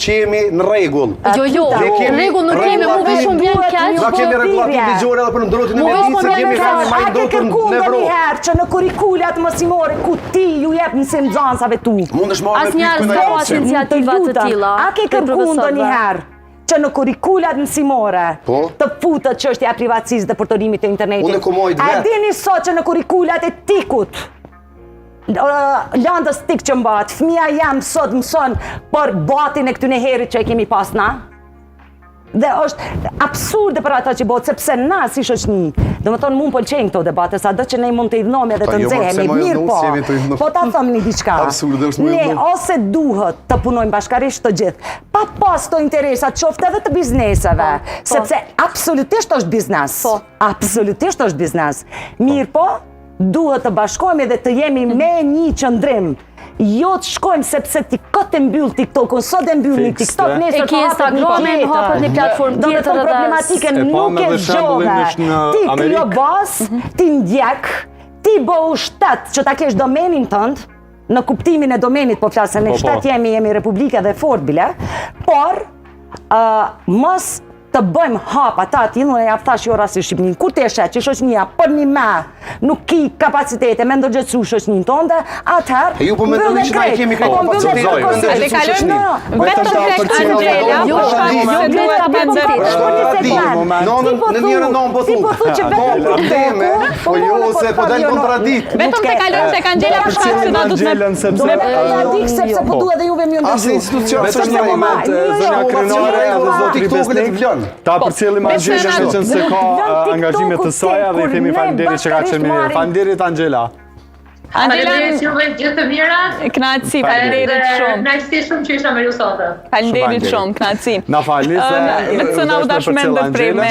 Që jemi në rregull. Jo, jo, në rregull nuk jemi, mu veç më vjen keq. Na kemi rregullativë ligjore edhe për ndotjen e mjedisit, jemi vendi më i ndotur në Evropë. A ke që në kurrikulat mësimore ku ti ju jep mësim nxënësave tu? Mundesh marrë me Asnjëherë s'ka pas iniciativa të tilla. A ke kërku ndonjëherë që në kurrikulat mësimore po? të futet çështja e privatësisë dhe përdorimit të internetit? Unë ku mojt vetë. A dini sot që në kurrikulat e TIK-ut landës TIK që mbahet, fëmija jem sot mëson për batin e këtyne herit që e kemi pas na, dhe është absurde për ata që bëhet, sepse na si shoqni, domethonë mu m'pëlqejnë këto debate, sado që ne mund të idhnohemi edhe të jo, nxehemi, mirë po, po ta them një diçka, ne ose duhet të punojmë bashkarisht të gjithë, pa pas këto interesat, qoftë edhe të bizneseve, po, po. sepse absolutisht është biznes, po. absolutisht është biznes, mirë po, Duhet të bashkohemi dhe të jemi me një qëndrim. Jo të shkojmë sepse ti kot e mbyll TikTokun, sot e mbyll një TikTok, nesër E ke Instagramin, hapet një platformë tjetër. Domethonë problematikën nuk e zgjodhe. Ti krijo bazë, mhm. ti ndjek, ti bëhu shtet që ta kesh domenin tënd, në kuptimin e domenit po flas se ne po, po. shtet jemi, jemi republika dhe fort bile, por uh, mos të bëjmë hapa të atillë, unë ja thash jo rasti Shqipërinë, kur ti e sheh që shoqënia përnjëme nuk ki kapacitete me ndërgjegjësu shoqëninë tonde, atëherë, Ju po mendoni që na i kemi krejt po kapacitete me ndërgjegjësu shoqëninë. Vetëm tek Angela, jo, jo, duhet ta bëjmë vetë. Në njërën anë po thu. Ti po thu që vetëm probleme, po jo se po del kontradikt. Vetëm të kalojmë tek Angela për shkak se na duhet me sepse kontradikt sepse po duhet edhe juve më ndërgjegjësu. Asnjë institucion s'është në moment zonja Krenare edhe zotri Besnik. Ta po, përcjellim Angelën meqenëse ka angazhime të saja dhe i themi faleminderit që ka qenë me ne. Faleminderit Angela. Angela, Faleminderit juve gjithë të mirat. Kënaqësi, faleminderit shumë. Kënaqësi shumë që isha me ju sot. Faleminderit shumë, kënaqësi. Na falni se Vetë se na u dash me ndërprerë.